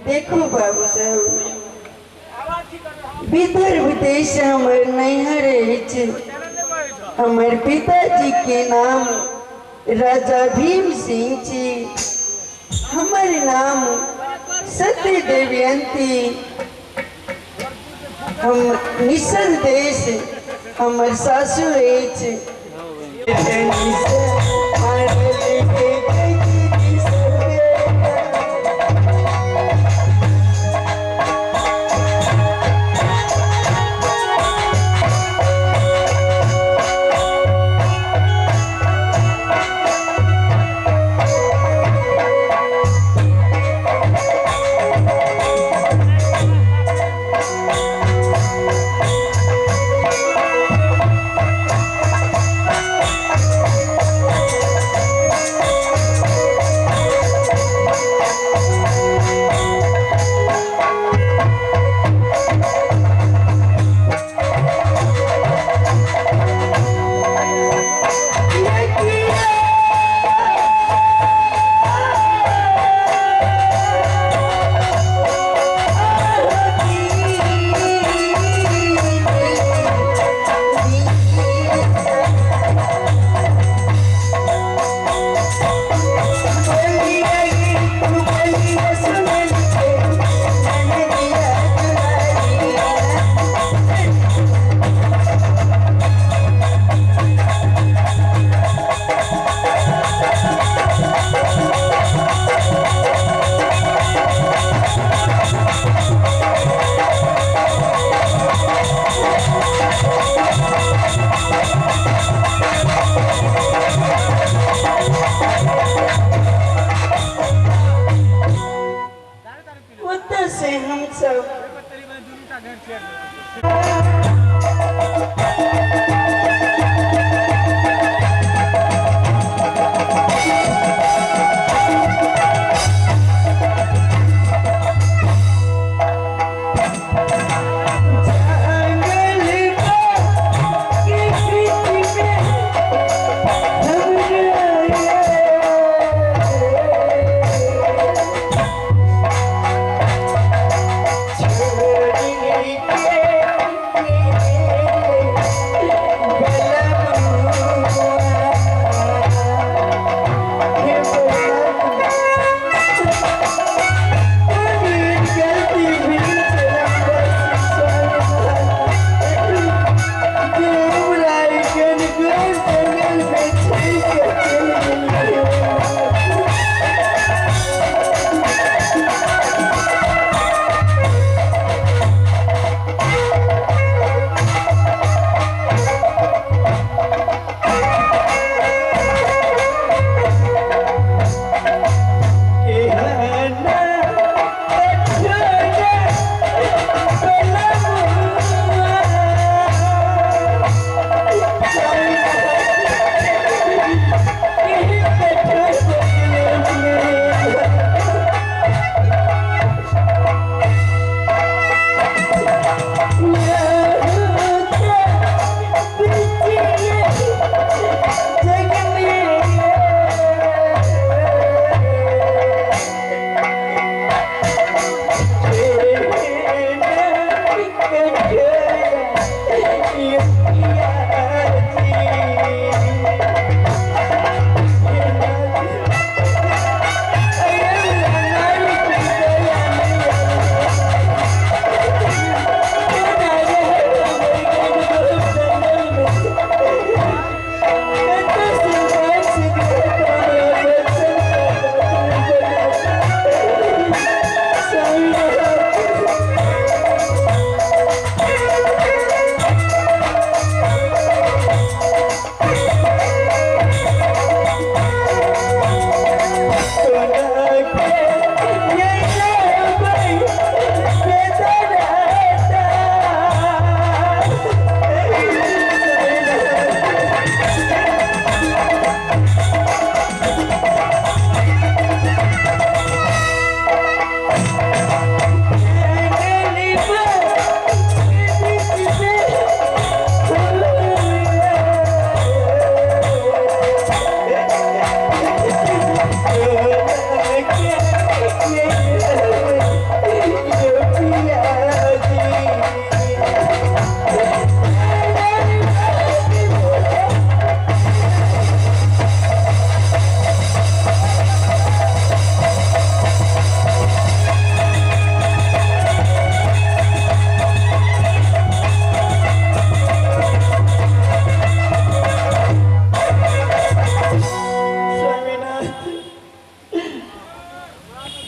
देखू बाबू सब, विदर्भ देश हमर नैहर अछि। हमर पिताजी के नाम राजा भीम सिंह छी। हमर नाम सत्य देवयंती। हम निशल देश हमर सासु अछि।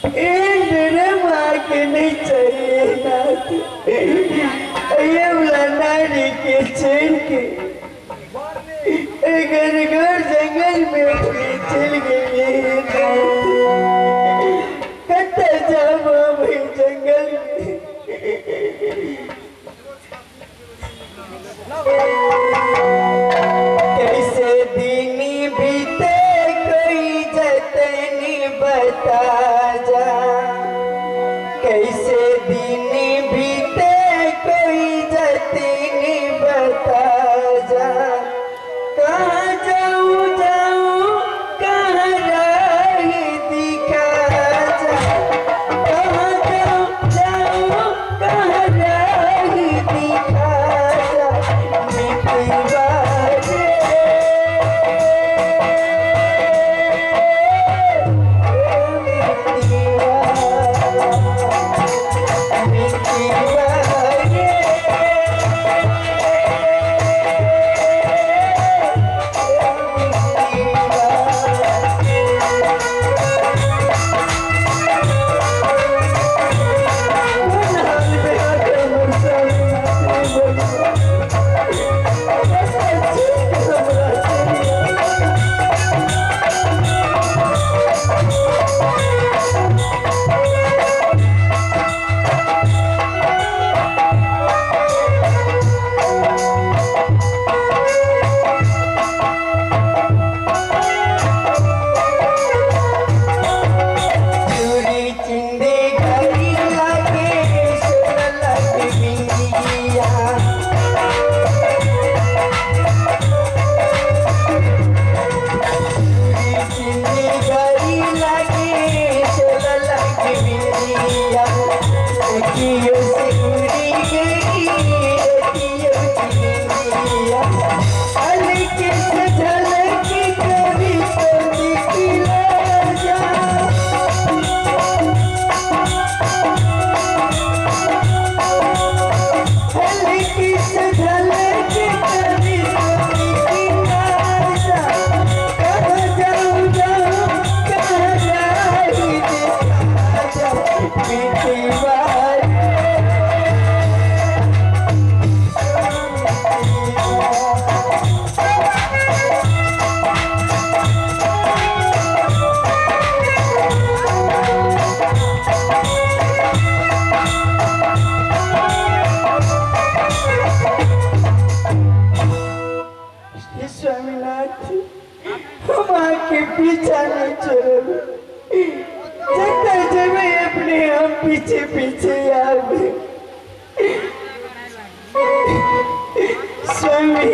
ड्रामा के नहीं चाहिए नाथ। ये वाला नारी के छोड़ के घर घर जंगल में चल गई। कत्ता जाब जंगल में। कैसे दिन बीते कोई जतन बता जा, कैसे दिन बीते कोई जतन बता जा। कहाँ जाऊँ जाऊँ कहाँ राह दिखा जा, कहाँ जाऊँ जाऊँ कहाँ राह दिखा जा। मितवा रे मितवा, मितवा रे। चूड़ी चिंदे घड़ी लागे सोना लागे बिंदिया, चूड़ी चिंदे घड़ी लागे सोना लागे बिंदिया। अखियों से उड़ी गई रतियों की बिंदिया, हल्के से झलक कभी तो दिखला जा। हल्की से झलक कभी तो दिखला जा। कहाँ जाऊँ जाऊँ कहाँ राह दिखा जा। मितवा रे हे स्वामीनाथ, हम आके पीछा नहीं छोड़ब। जब जब अपने हम पीछे पीछे आवे। स्वामी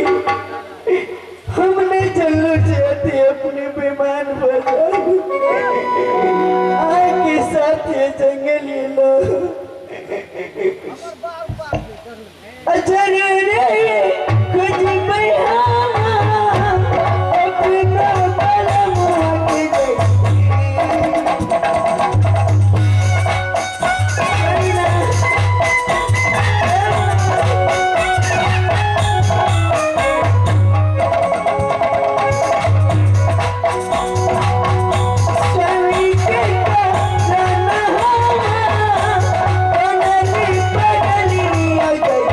हमने चलो चाहते अपने बेमान पर आके साथ ये जंगल ये लो। अच्छा रे कुछ अपना बलम के स्वामी के जाना बनली पगली गई।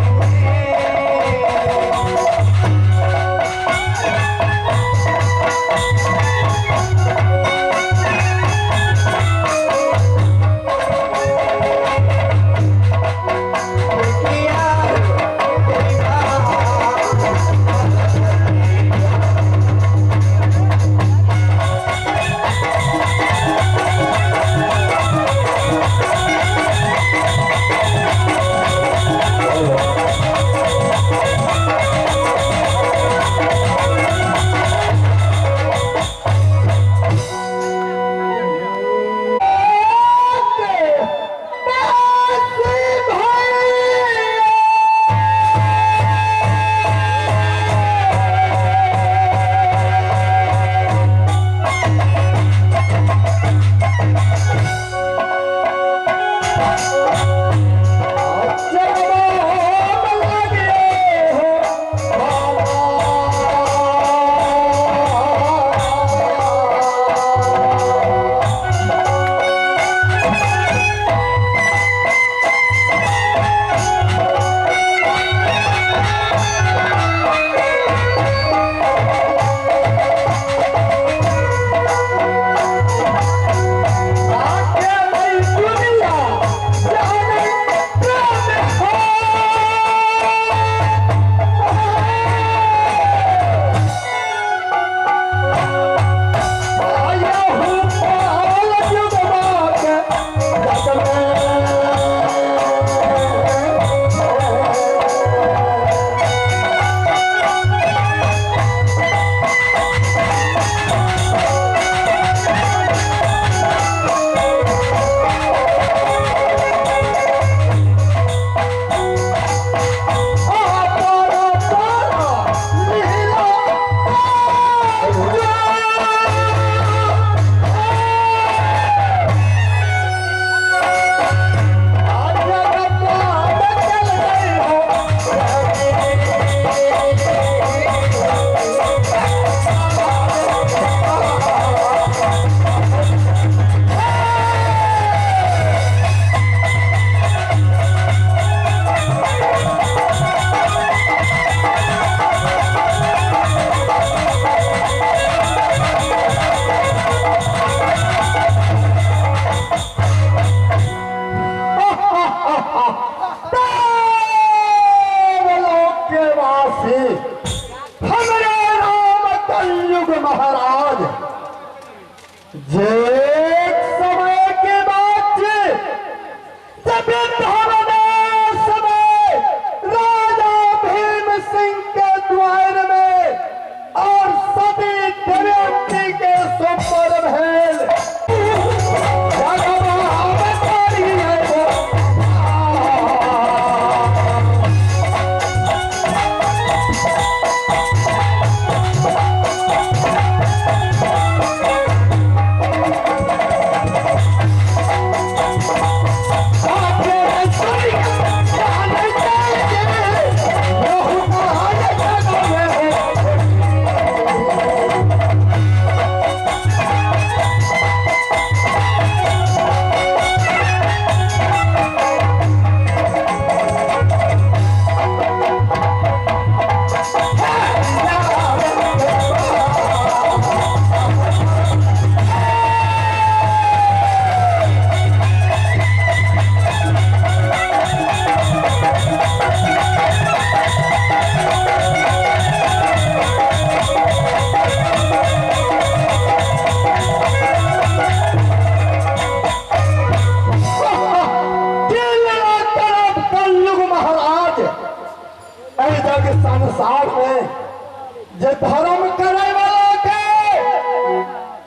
जे धर्म करे वाला के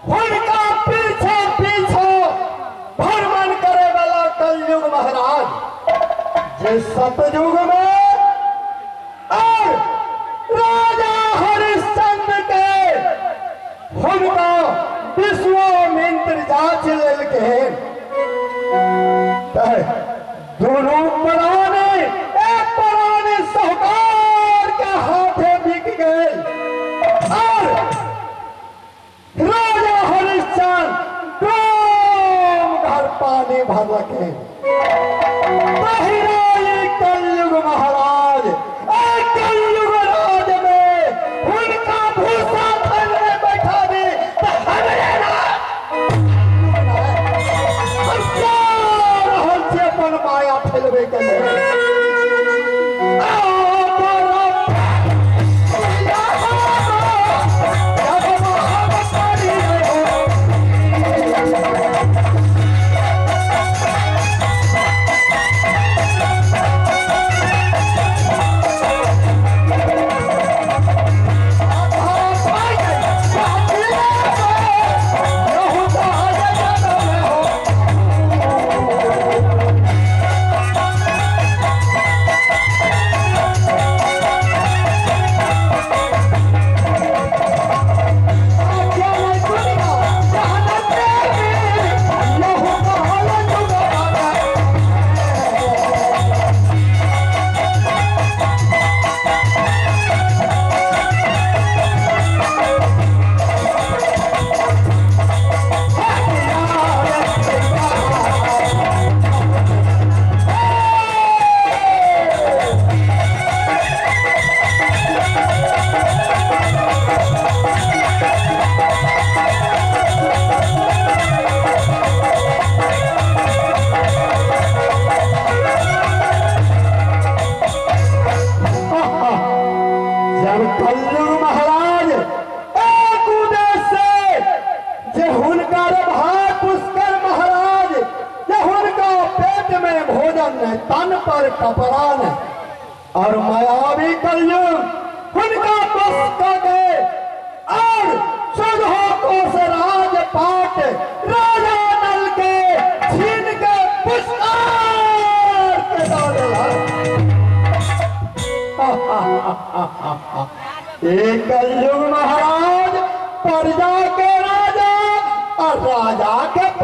हुनका पीछे पीछे भ्रमण करे वाला कलयुग महाराज, जे सतयुग में और राजा हरिश्चंद्र के हुनका विश्वामित्र जाच लेलके दोनों प्राणी एक प्राणी साहूकार के हाथे बिक गए और राजा हरिश्चंद्र डोम घर पानी भरलके। कलयुग महाराज कलयुग राज में हुनका भूसा थल में बैठा दे तो हमरे अपन माया फैलवे के कलयुग महाराज एक उद्देश्य से जे हुनकर भाई पुष्कर महाराज जे हुनका पेट में भोजन नहीं, तन पर कपड़ा नहीं और मायावी कलयुग हुनका बस कर गए और 14 कोस राज पाट राजा नल के छीन के पुष्कर के दऽ देलक। एक कलयुग महाराज प्रजा के राजा और राजा के